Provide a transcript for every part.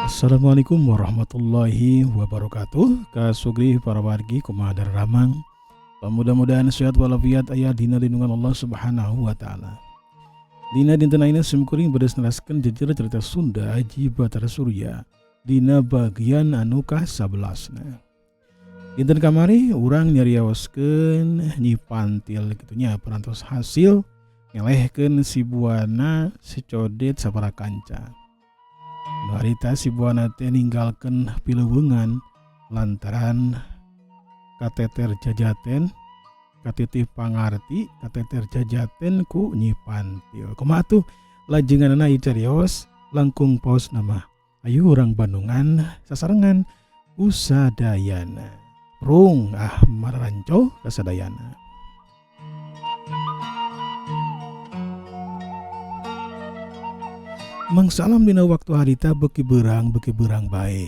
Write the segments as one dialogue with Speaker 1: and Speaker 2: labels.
Speaker 1: Assalamualaikum warahmatullahi wabarakatuh. Kasugrih para wargi, kumaha daramang? Mudah-mudahan sehat walafiat, aya dina lindungan Allah Subhanahu wa Taala. Dina dinten ayeuna simkuring bade neraskeun jejer cerita Sunda Aji Batara Surya dina bagian anu ka-11 na. Dinten kamari urang nyarioskeun Nyi Pantil kitu nya, parantos hasil ngelehkeun si Buana, si Codet sapara kanca. Nu harita si Buana teh ninggalkeun pileuweungan lantaran kateter jajaten, katitih pangarti, kateter jajaten ku Nyi Pantil. Kumaha tuh lajenganana ieu carios? Langkung paos nama, ayu urang Bandungan sasarengan usadayana. Prung ah mararanco kasadayana. Mang Salam dina waktu harita beuki beurang, beuki beurang bae.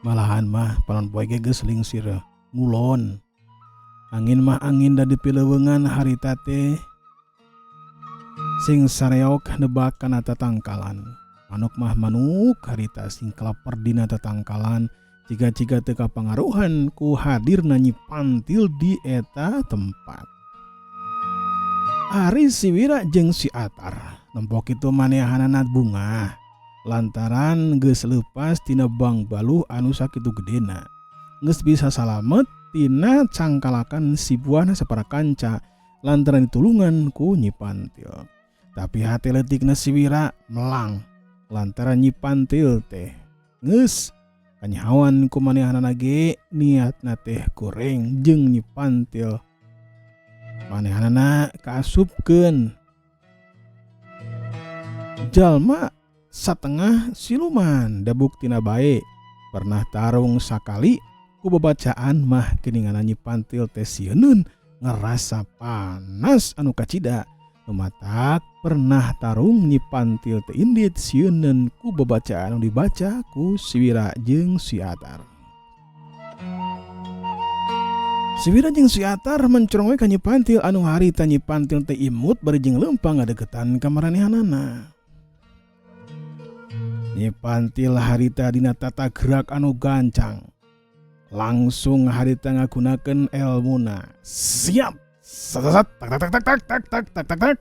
Speaker 1: Malahan mah panon poe ge geus lingsir ngulon. Angin mah angin da dipileuweungan harita teh sing sareok nebak kana tatangkalan. Manuk mah manuk harita sing kalaper dina tatangkalan, ciga-ciga teu kapangaruhan ku hadirna Nyi Pantil di eta tempat. Ari si Wira jeung si Atar nempo kitu manehanana bungah lantaran geus leupas tina bangbaluh anu sakitu gedena. Geus bisa salamet tina cangkalakan si Buana sapara kanca lantaran ditulungan ku Nyi Pantil. Tapi hate leutikna si Wira melang lantaran Nyi Pantil teh geus kanyahoan ku manehanana ge niatna teh goreng jeung Nyi Pantil. Manehanana kaasupkeun jalma satengah siluman, da buktina bae pernah tarung sakali. Ku babacaan mah geuningan Nyi Pantil teh sieuneun ngerasa panas anu kacida. Nu matak pernah tarung Nyi Pantil teh indit sieuneun ku babacaan anu dibaca ku si Wira jeung si Atar. Si Wira jeung si Atar mencorong we ka Nyi Pantil anu harita Nyi Pantil teh imut bari jeung leumpang ngadeukeutan ka maranehanana. Nyi Pantil harita dina tata gerak anu gancang. Langsung harita ngagunakeun elmuna. Siap. Sat sat tak tak tak tak tak tak tak tak tak.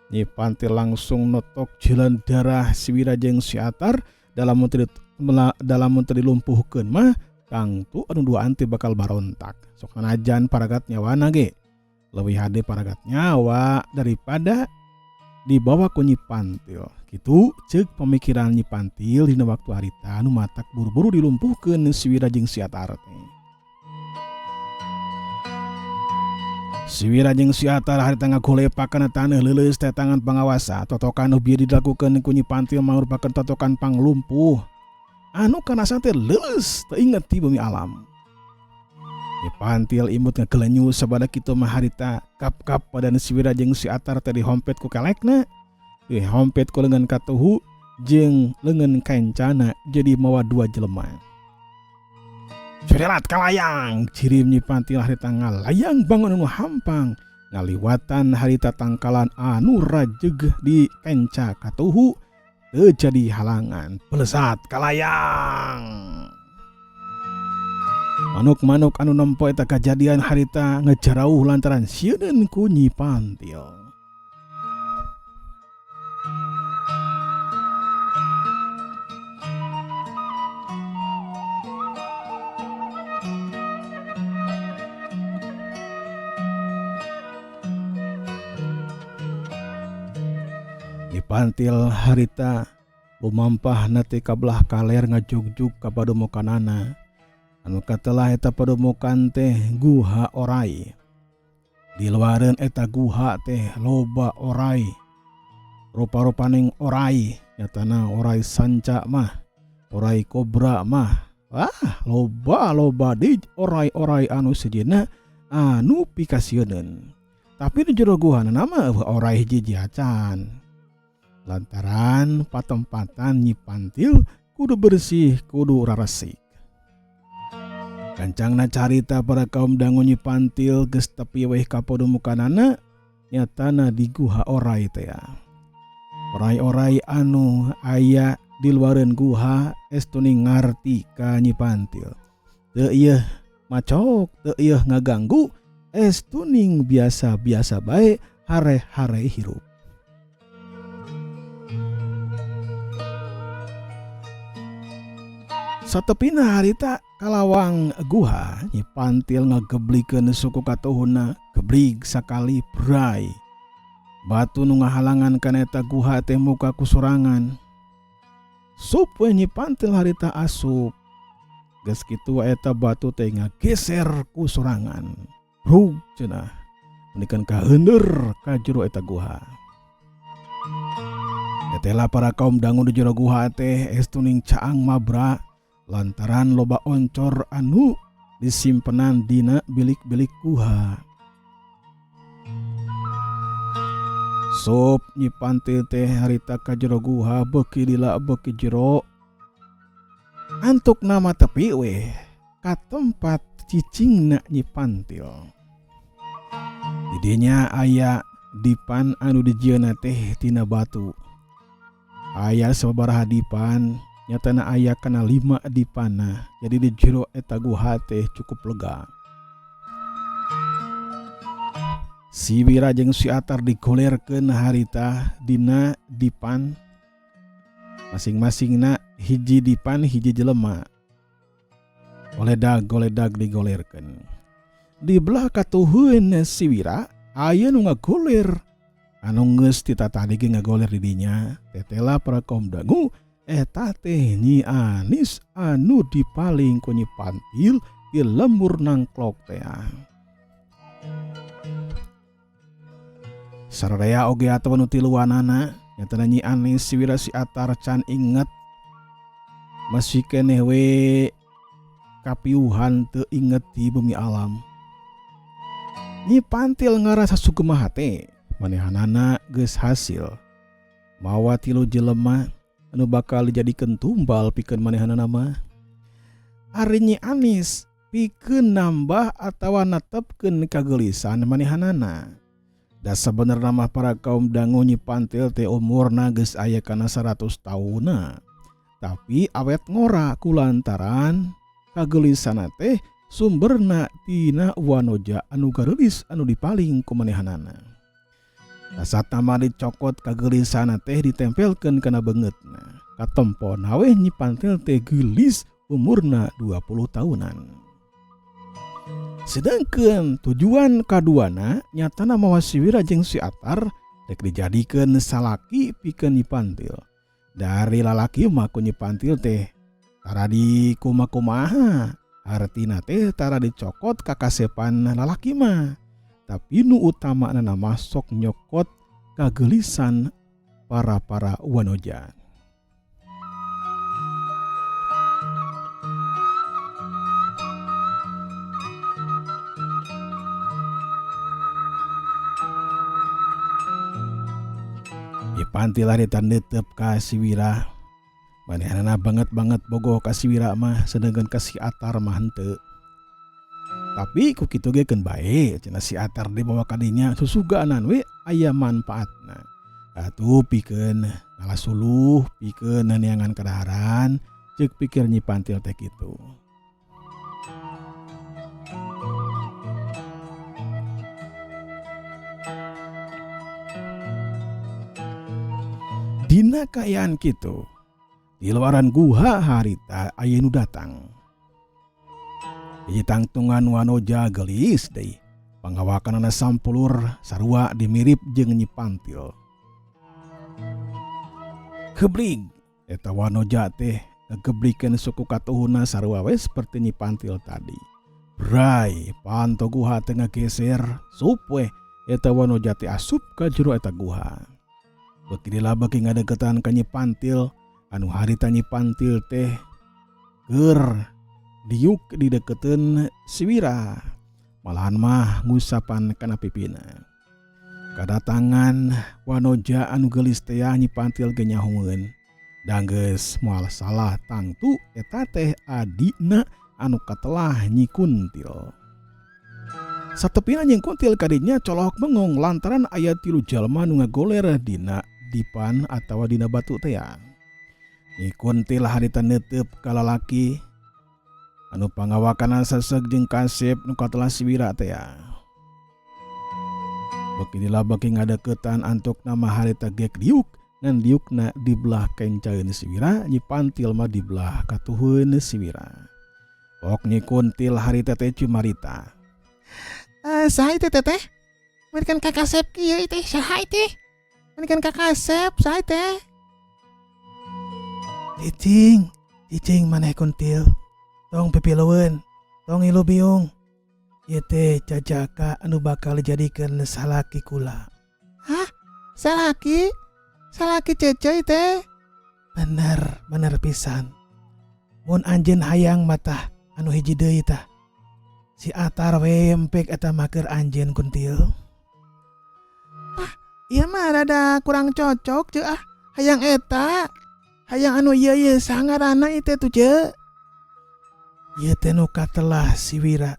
Speaker 1: Nyi Pantil langsung notok jalan darah si Wira jeung si Atar. Dalam mun teu dilumpuhkeun mah tangtu anu duaan teh bakal barontak. Sok najan paragat nyawana ge leuwih hade paragat nyawa daripada dibawa ku Nyi Pantil. Kitu ceuk pemikiran Nyi Pantil dina waktu harita nu matak buru-buru dilumpuhkeun si Wira jeung si Atar teh. Si Wira jeung si Atar harita ngagolepak kana taneuh leuleus teh tangan pangawasa. Totokan nu bieu dilakukeun ku Nyi Pantil mangrupakeun totokan panglumpuh anu karasa teh leuleus teu inget ti bumi alam. Nyi Pantil imut ngagelenyu. Sabada kitu mah harita kap-kap badan si Wira jeung si Atar teh dihompet ku kelekna, dihompet ku leungeun katuhu jeung leungeun kancana, jadi mawa dua jelema. "Surelat kalayang!" jirim Nyi Pantil harita ngalayang bangun anu hampang ngaliwatan harita tangkalan anu rajeg di kenca katuhu teu jadi halangan. Belesat kalayang. Manuk-manuk anu nempo eta kajadian harita ngejarauh lantaran sieuneun ku Nyi Pantil. Nyi Pantil harita lumampah teh ka belah kaler, ngajugjug ka pademokanana. Anu katelah eta pademokan teh Guha Orai. Di luareun eta guha teh loba orai, rupa-rupaning orai, nyatana orai sanca mah, orai kobra mah, ah, loba loba di orai-orai anu sejenna anu pikasieuneun. Tapi di jero guhana mah euweuh orai hiji acan lantaran patempatan Nyi Pantil kudu bersih, kudu raresik. Gancangna carita, para kaum dangu, Nyi Pantil geus tepi weh ka pademokanana, nyatana di Guha Orai teh. Orai-orai anu aya Di luareun guha estuning ngarti ka Nyi Pantil. Teu ieuh macok, teu ieuh ngaganggu, estuning biasa-biasa bae hare-hare hirup. Satepina harita kalawang guha Nyi Pantil ngageblikeun suku katuhuna geblig sakali bray. Batu nu ngahalangan kana eta guha teh muka ku sorangan. Sup we Nyi Pantil harita asup. Geus kitu eta batu teh ngageser ku sorangan. Brug cenah. Menikan kaheunder ka jero eta guha. Tetela para kaum dangu di jero guha teh estuning caang mabra lantaran loba oncor anu disimpenan dina bilik-bilik guha. Sup Nyi Pantil teh harita ka jero guha beuki lila beuki jero. Antuk nama tepi we ka tempat cicingna Nyi Pantil. Di dinya aya dipan anu dijieunna teh tina batu. Aya sababaraha dipan, nyatana aya kana 5 dipanna. Jadi di jero eta guha teh cukup lega. Si Wira jeung si Atar digolerkeun harita dina dipan masing-masingna hiji dipan hiji jelema. Goledag-goledag digolerkeun. Di belah katuhueun si Wira aya nu ngagoler anu geus titatadi ge ngagoler di dinya. Tetela para kaum dangu eta teh Nyi Anis anu dipaling ku Nyi Pantil di lembur nangklok teh. Sararea oge atawa nu tiluanana nyatana Nyi Anis si Wira si Atar can inget masih keneh we kapiuhan teu inget di bumi alam. Nyi Pantil ngarasa sugema hate manehanana geus hasil mawa tilu jelema anu bakal dijadikeun tumbal pikeun manehanana mah. Ari Nyi Anis pikeun nambah atawa netepkeun kageulisan manehanana. Da sabenerna mah para kaum dangu Nyi Pantil teh umurna geus aya kana 100 taunna. Tapi awet ngora kulantaran kageulisanna teh sumberna tina wanoja anu gareulis anu dipaling ku manehanana. Kasatna mah dicokot kageulisanna teh ditempelkeun kana beungeutna. Katempona weh Nyi Pantil teh geulis umurna 20 tahunan. Sedangkan tujuan kaduana nyatana mawa si Wira jeung si Atar rek dijadikeun salaki pikeun Nyi Pantil. Dari lalaki mah ku Nyi Pantil teh tara di kuma-kumaha, hartina teh tara dicokot kakasepan lalaki mah. Tapi nu utamana mah sok nyokot kageulisan para-para wanoja. Nyi Pantil harita netep ka si Wira. Manehanana banget-banget bogoh ka si Wira mah, sedangkan ka si Atar mah henteu. Tapi ku kitu ge keun bae cenah si Atar dibawa ka dinya susugaanan we aya manfaatna. Atuh pikeun ngalah suluh, pikeun neangan kadaharan, ceuk pikir Nyi Pantil teh kitu. Dina kaayaan kitu, di luaran guha harita aya nu datang. Hiji tangtungan wanoja geulis deui, pangawakanana sampulur sarua dimirip jeung Nyi Pantil. Geblig eta wanoja teh ngageblikeun suku katuhuna sarua we saperti Nyi Pantil tadi. Bray, panto guha teh ngageser, sup we eta wanoja teh asup ka jero eta guha. Beuki lila beuki ngadeukeutan ka Nyi Pantil, anu harita Nyi Pantil teh keur diuk dideukeuteun si Wira. Malahan mah ngusapan kana pipina. Kadatangan wanoja anu geulis teh Nyi Pantil ge nyahoeun. Da geus moal salah tangtu eta teh adina anu katelah Nyi Kuntil. Satepina Nyi Kuntil kadinya colok bengong lantaran aya 3 jalma nu ngagoler dina dipan atawa dina batu teh. Nyi Kuntil harita neuteup ka lalaki anu pangawakanna seseg jeung kasep nu katelah si Wira tea. Beki lila beki ngadeuketan antukna mah harita gek diuk ngan diukna di belah kencaeun si Wira, Nyi Pantil mah di belah katuhueun si Wira. Pok Nyi Kuntil harita teh cumarita.
Speaker 2: Saha ieu teh? Meni ka kasep kieu teh saha teh? Meni ka kasep saha teh?
Speaker 1: Cicing, cicing maneh Kuntil. Tong pipilueun, tong ngilu biung. Ieu teh jajaka anu bakal dijadikeun salaki kula.
Speaker 2: Hah? Salaki? Salaki Cece teh?
Speaker 1: Bener, bener pisan. Mun anjeun hayang mah tah anu hiji deui tah. Si Atar we empek eta mah keur anjeun, Kuntil.
Speaker 2: Ah, ieu mah rada kurang cocok, Ceu, ah. Hayang eta. Hayang anu ieu ieu saha ngaranna ieu teh tuh, Ceu?
Speaker 1: Ieu teh nu katelah si Wira.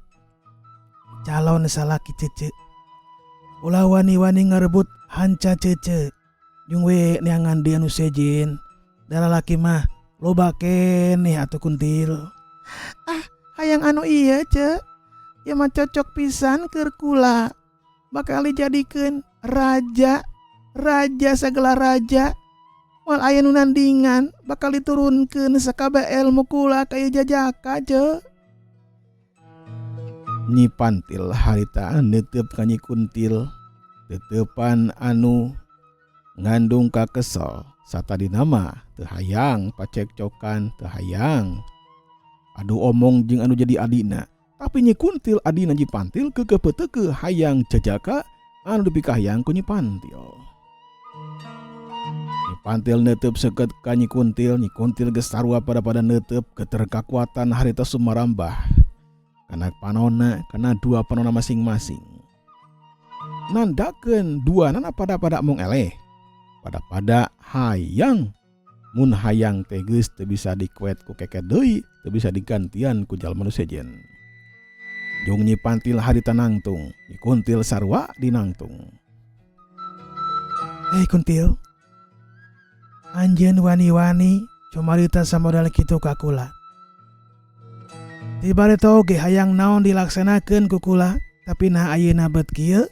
Speaker 1: Calon salaki Cece. Ulah wani-wani ngarebut hanca Cece. Jung we neangan deui anu sejen. Da lalaki mah loba keneh atuh, Kuntil.
Speaker 2: Ah, hayang anu ieu, Ceu. Ieu mah cocok pisan keur kula. Bakal dijadikeun raja, raja sagala raja. Moal aya nu nandingan, bakal diturunkeun sakabeh ilmu kula ka ieu jajaka, Ceu.
Speaker 1: Nyi Pantil harita neuteup ka Nyi Kuntil teuteupan anu ngandung kakesel. Satadina mah teu hayang pacekcokan, teu hayang adu omong jeung anu jadi adina, tapi Nyi Kuntil adina Nyi Pantil keukeuh peuteukeuh hayang jajaka anu dipikahayang ku Nyi Pantil. Nyi Pantil neuteup seukeut ka Nyi Kuntil. Nyi Kuntil geus sarua pada-pada neuteup. Geter kakuatan harita sumarambah kana panona, kana dua panona masing-masing, nandakeun duanana pada-pada mong eleh, pada-pada hayang. Mun hayang teh geus teu bisa dikuet ku keket deui, teu bisa digantian ku jalma nu sejen. Jung Nyi Pantil harita nangtung, Nyi Kuntil sarua dinangtung.
Speaker 2: Hei Kuntil, anjeun wani-wani cumarita samodal kitu ka kula. Ti bareto oge hayang naon dilaksanakeun ku kula, tapi nah ayeuna bet kieu,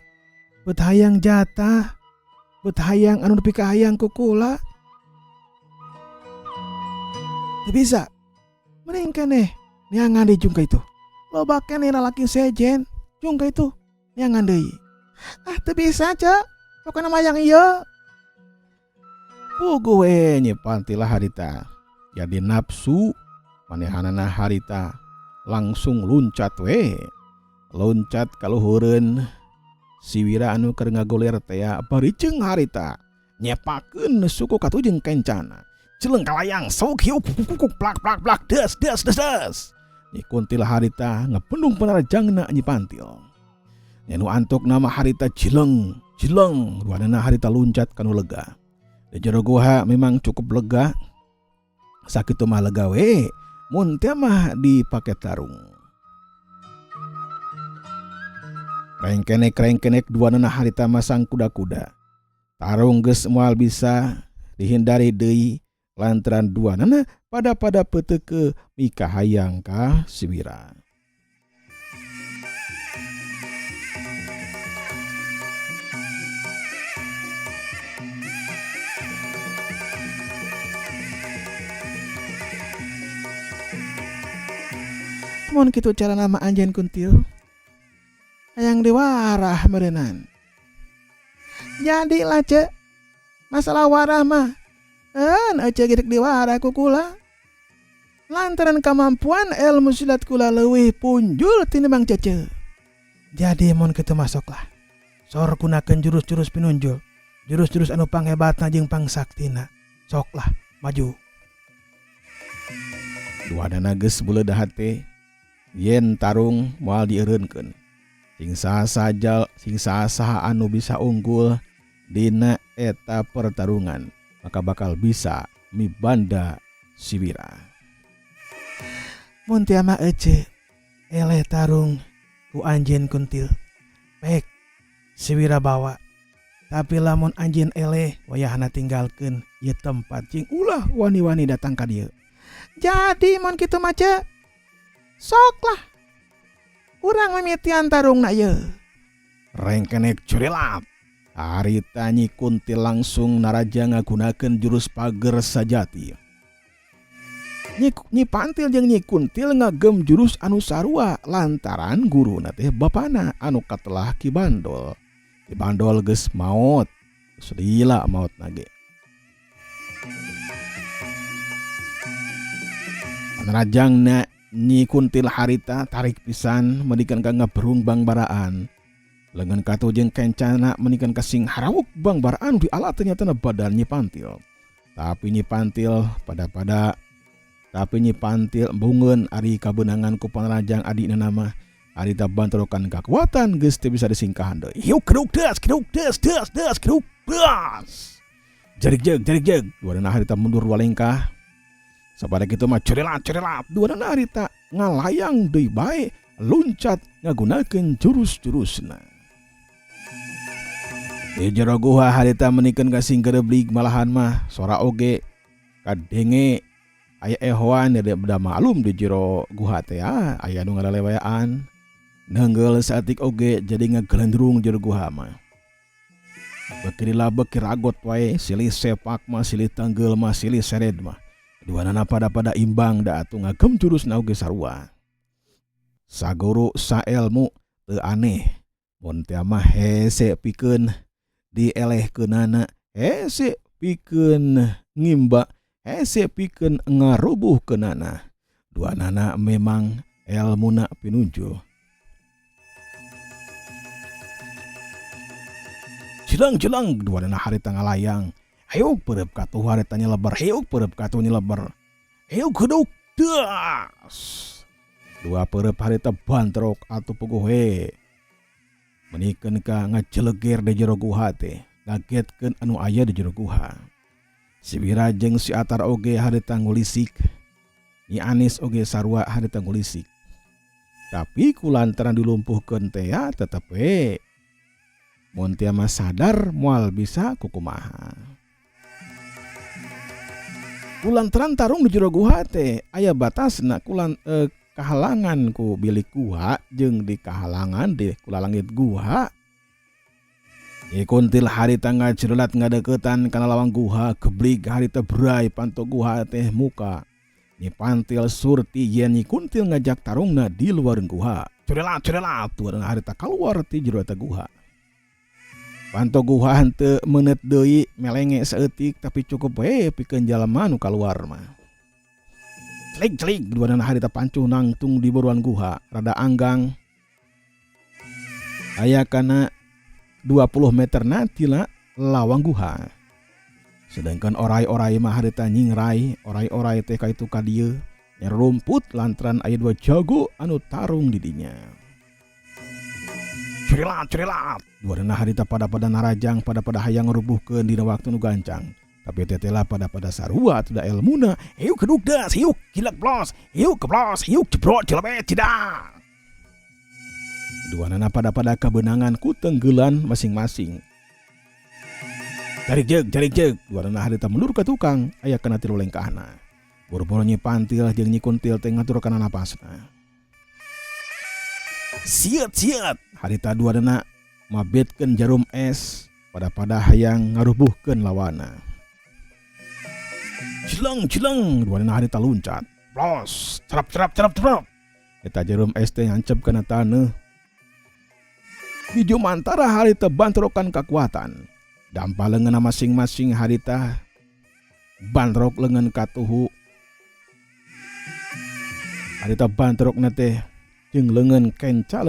Speaker 2: bet hayang jatah, bet hayang anu dipikahayang ku kula. Teu bisa. Mending keneh neangan deui jung ka itu. Loba keneh lalaki sejen, jung ka itu neangan deui. Ah, teu bisa, Ceu. Pokona mah hayang ieu.
Speaker 1: Puguh we Nyi Pantil harita. Jadi nafsu manehanana harita langsung luncat we. Loncat kaluhureun si Wira anu keur ngagoler tea, bariceung harita. Nyepakeun suku katuh jeung kencana. Celeng kalayang sok hiuk kukuk plak plak plak des des des des. Nyi Kuntil harita ngependung panarjangna Nyi Pantil. Nya nu antuk nama harita jileng jileng, duanana harita luncat kanu lega. Di jero goha memang cukup lega. Sakitu mah lega we, mun teu mah dipake tarung. Rengkenek-rengkenek duanana harita masang kuda-kuda. Tarung geus moal bisa dihindari deui lantaran duanana pada-pada peuteukeuh mikahayang ka si Wira.
Speaker 2: Mun kitu cara nama anjeun, Kuntil. Hayang diwarah meureunan. Jadilah, Ceu. Masalah warah mah. Eun ece ge dek diwarah ku kula. Lantaran kemampuan ilmu silat kula leuwih punjul tinimbang Cece. Jadi mun kitu masuklah. Sor gunakeun jurus-jurus pinunjul. Jurus-jurus anu panghebatna jeung pangsaktina. Sok lah, maju.
Speaker 1: Duanana geus buleud hate yen tarung moal dieureunkeun. Sing saha sajal, sing saha anu bisa unggul dina eta pertarungan, maka bakal bisa mibanda si Wira.
Speaker 2: Mun tia mah ece eleh tarung ku anjeun, Kuntil. Pek si Wira bawa. Tapi lamun anjeun eleh wayahna tinggalkeun ieu tempat jeung ulah wani-wani datang ka dieu. Jadi mun kitu mah ce, sok lah urang mimitian tarungna ieu.
Speaker 1: Rengkenek curilat. Harita Nyi Kuntil langsung naraja ngagunakeun jurus pager sajati. Nyi Pantil jeung Nyi Kuntil ngagem jurus anu sarua lantaran guruna teh bapana anu katelah Ki Bandol. Ki Bandol geus maot, geus lila maotna ge. Panarajangna Nyi Kuntil harita tarik pisan menikan ka ngaberung bangbaraan. Lengan katuhu jeung kencana menikan ka sing harawuk bangbaraan di alat ternyata badan Nyi Pantil. Tapi Nyi Pantil pada-pada tapi Nyi Pantil embungeun ari kabeunangan ku panarajang adina mah harita bantrokan kakuatan geus teu bisa disingkahan deui. Hiuk keduk das keduk das das das keduk das. Jarik jeug jarik jeug duanana harita mundur dua lengkah. Sapada kitu mah curilat curilat duanana harita ngalayang deui bae luncat ngagunakeun jurus-jurusna. Di jero guha harita menikeun ka singgereblig malahan mah sora oge kadenge aya ehoan da maklum di jero guha teh aya nu ngalelewayaan. Neunggeul saeutik oge jadi ngagelendrung jero guha mah. Beuki lila beuki ragot wae silih sepak mah silih tanggeul mah silih sered mah. Duanana pada-pada imbang da atuh ngagem jurusna oge sarua. Saguru saelmu teu aneh mun teh mah hese pikeun dielehkeunana, hese pikeun ngimba, hese pikeun ngarubuhkeunana. Duanana memang elmuna pinunjul. Jeleng-jeleng duanana harita ngalayang. Hayuk perep katuh harita nyelebar, hayuk perep katuh nyelebar. Hayuk geduk das. Dua perep harita bantrok atuh puguh we. Menikeun ka ngajeleger di jero guha teh, ngagetkeun anu aya di jero guha. Si Wira jeung si Atar oge harita ngulisik. Nyi Anis oge sarua harita ngulisik. Tapi kulantaran dilumpuhkeun teh ya tetep we. Mun teu mah sadar moal bisa kukumaha. Kulantaran tarung di jero guha teh aya batasna kulan kahalangan ku bilik guha jeung di kahalangan di kulalangit guha. Nyi Kuntil harita ngajerelat ngadeukeutan kana lawang guha geblig harita berai panto guha teh muka. Nyi Pantil surti yen Nyi Kuntil ngajak tarungna di luar guha. Curelat curelat tuan harita kaluar ti jero eta guha. Panto guha henteu meuneut deui melenge saeutik tapi cukup we pikeun jalma nu kaluar mah. Celik-celik duanana harita pancuh nangtung di buruan guha rada anggang. Aya kana 20 meter na tina lawang guha. Sedangkan orai-orai mah harita nyingrai, orai-orai teh ka itu ka dieu nyarumput lantaran aya dua jago anu tarung di dinya. Curilat curilat duanana harita pada-pada narajang pada-pada hayang ngarubuhkeun dina waktu nu gancang. Tapi tetela pada-pada sarua atuh da elmuna. Hiuk keduk das, hiuk gilek blos, hiuk keblos, hiuk jebrot jelebet tidak. Duanana pada-pada kabeunangan ku tenggelan masing-masing. Jarik jeug, jarik jeug, duanana harita mundur ka tukang, aya kana tilu lengkahna. Boro-boro Nyi Pantil jeung Nyi Kuntil teh ngatur kana napasna. Sieut sieut, harita duanana mabetkeun jarum es pada-pada hayang ngarubuhkeun lawana. Jeleng jeleng, duanana harita luncat. Blos, cerap cerap cerap cerap. Eta jarum es teh ngancep kana taneuh. Di jumantara harita bantrokan kakuatan. Dampa leungeunna masing-masing harita bantrok leungeun katuhu. Harita bantrokna teh jeung leungeun kenca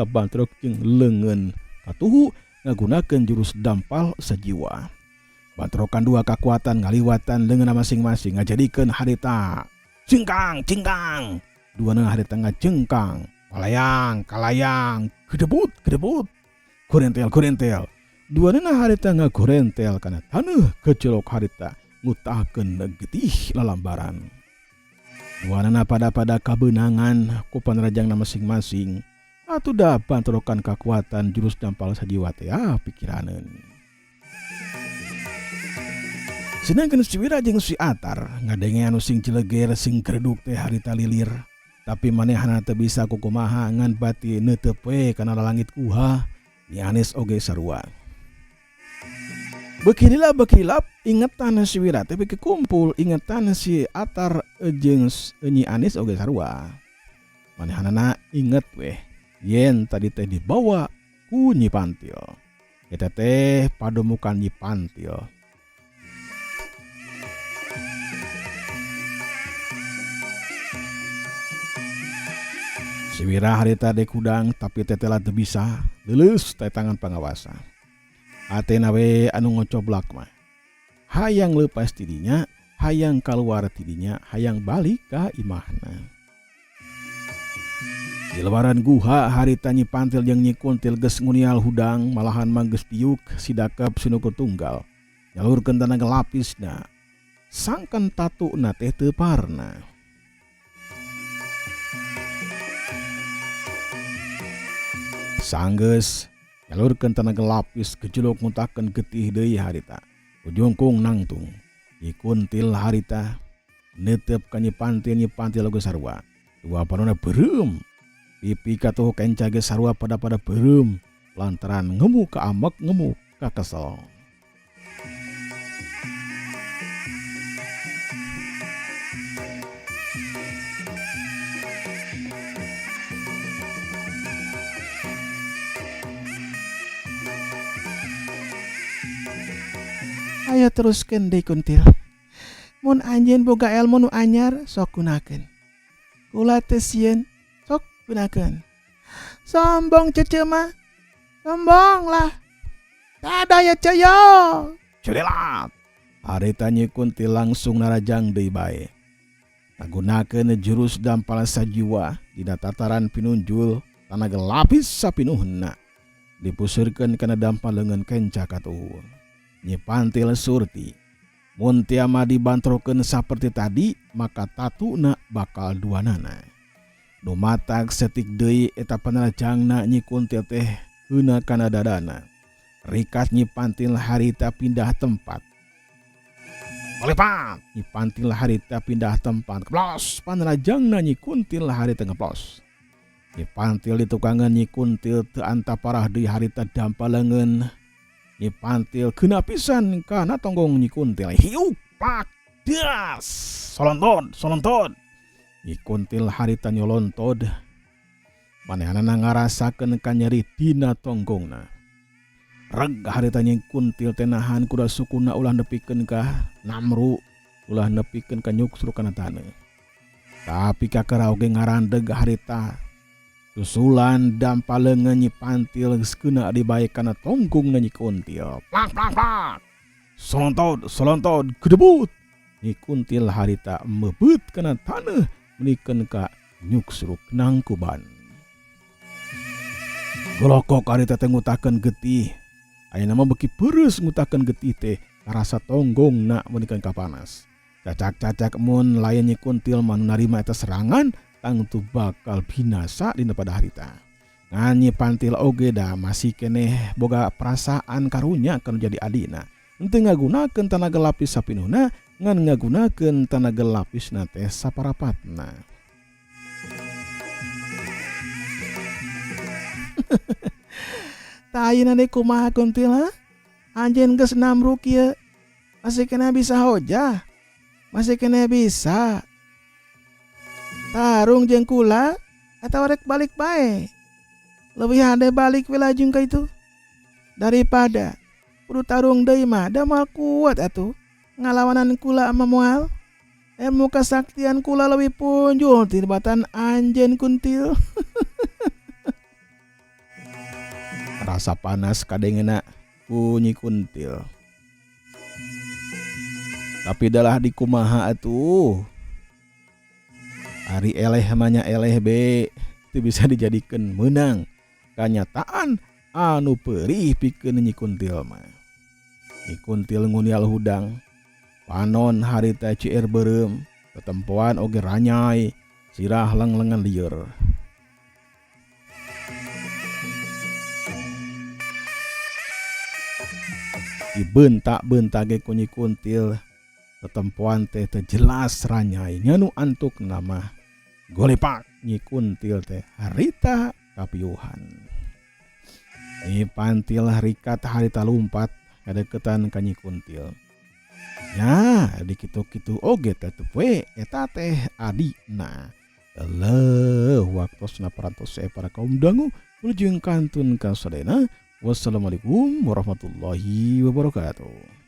Speaker 1: bantrok jeung leungeun katuhu ngagunakeun jurus dampal sajiwa. Bantrokan dua kakuatan ngaliwatan leungeunna masing-masing ngajadikeun harita jengkang jengkang. Duanana harita ngajengkang, kalayang kalayang, gedebut gedebut, gorentel gorentel. Duanana harita ngagorentel kana taneuh kecelok harita ngutahkeun getih lalambaran. Duanana pada-pada kabeunangan ku panrajangna masing-masing. Atuh da bantrokan kakuatan jurus dampal sajiwa teh ah pikiraneun. Sedangkan si Wira jeung si Atar ngadenge anu sing cileger sing greduk teh harita lilir. Tapi manehna teu bisa kukumaha ngan bati neuteup we kana lalangit kuha, Nyi Anis oge sarua. Beuki lila beuki lilap ingetan si Wira teh beuki kumpul ingetan si Atar jeung Nyi Anis oge sarua. Manehanana inget weh yen tadi teh dibawa ku Nyi Pantil. Eta teh pademukan Nyi Pantil. Si Wira harita dek hudang tapi tetela teu bisa leuleus teh tangan pangawasa. Atena we anu ngocoblak mah. Hayang leupas ti dinya, hayang kaluar ti dinya, hayang balik ka imahna. Di lebaran guha harita Nyi Pantil jeung Nyi Kuntil geus ngunial hudang malahan mah geus diuk si Dakep sinukur tunggal. Nyalurkeun tanaga lapisna. Sangkan tatuna teh teu parna. Sanggeus nyalurkeun tanaga lapis gejuluk ngutakeun getih deui harita. Ujungkung nangtung. Nyi Kuntil harita neuteup ka Nyi Pantil, Nyi Pantil oge sarua. Dua panona beureum. Pipi katuhu kenca ge sarua pada-pada beureum lantaran ngemu ka amek ngemu ka kesel.
Speaker 2: Ayo teruskeun deui Kuntil. Mun anjeun boga elmu nu anyar sok gunakeun. Kula teu sieun sok gunakeun. Sombong cece mah. Sombong lah. Tada ya ce yo.
Speaker 1: Curilat. Harita Nyi Kuntil langsung narajang deui bae. Ngagunakeun jurus dampal sajiwa dina tataran pinunjul tanaga lapis sapinuhna. Dipuseurkeun kana dampal leungeun kenca katuhu. Nyi Pantil surti. Mun tiama dibantrokeun saperti tadi maka tatuna bakal duanana. Nu matak setik deui eta panarajangna Nyi Kuntil teh heuna kana dadana. Rikat Nyi Pantil harita pindah tempat. Melipat Nyi Pantil harita pindah tempat. Keplos panarajangna Nyi Kuntil harita ngeplos. Nyi Pantil ditukangan Nyi Kuntil teu antaparah deui harita dampal leungeun. Nyi Pantil kena pisan kana tonggong Nyi Kuntil. Hiuk pak das solontod solontod. Nyi Kuntil harita nyolontod. Manehanana ngarasakeun kanyeri dina tonggongna. Reg harita Nyi Kuntil teh nahan kuda sukuna ulah nepikeun ka namru, ulah nepikeun ka nyuksru kana taneuh. Tapi kakara oge ngarandeg harita. Susulan dampal leungeun Nyi Pantil geus keuna dibae kana tonggongna Nyi Kuntil. Plak plak plak. Solontod solontod gedebut. Nyi Kuntil harita meubeut kana taneuh menikeun ka nyuksruk nangkuban. Golokok harita teh ngutakeun getih. Ayeuna mah beuki peureus ngutakeun getih teh karasa tonggongna menikeun ka panas. Cacak-cacak mun lain Nyi Kuntil mah nu narima eta serangan tangtu bakal binasa dina pada harita. Ngan Nyi Pantil oge da masih keneh boga perasaan karunya kanu jadi adina. Henteu ngagunakeun tanaga lapis sapinuhna ngan ngagunakeun tanaga lapisna teh saparapatna.
Speaker 2: Tah ayeuna deui kumaha Kuntil ha? Anjeun geus namruk ieu. Masih keneh bisa hojah. Masih keneh bisa. Tarung jeung kula atawa rek balik bae. Leuwih hade balik we lajeng ka itu. Daripada kudu tarung deui mah da moal kuat atuh. Ngalawanan kula mah moal. Ilmu kasaktian kula leuwih punjul tibatan anjeun Kuntil.
Speaker 1: Rasa panas kadengena ku Nyi Kuntil. Tapi dalah dikumaha atuh. Ari eleh mah nya eleh be, teu bisa dijadikeun meunang. Kanyataan anu perih pikeun Nyi Kuntil mah. Nyi Kuntil ngunial hudang. Panon harita ciir beureum, tetempoan oge ranyai, sirah lenglengan lieur. Dibentak-bentak ge ku Nyi Kuntil Tetempoan teh teu jelas ranyai nya nu antukna mah golepak Nyi Kuntil teh harita kapiuhan. Nyi Pantil rikat harita lumpat kadeukeutan ka Nyi Kuntil. Nya dikitu-kitu oge tetep we eta teh adina. Eleuh waktosna parantos para kaum dangu wilujeng kantun ka sadayana. Wassalamualaikum warahmatullahi wabarakatuh.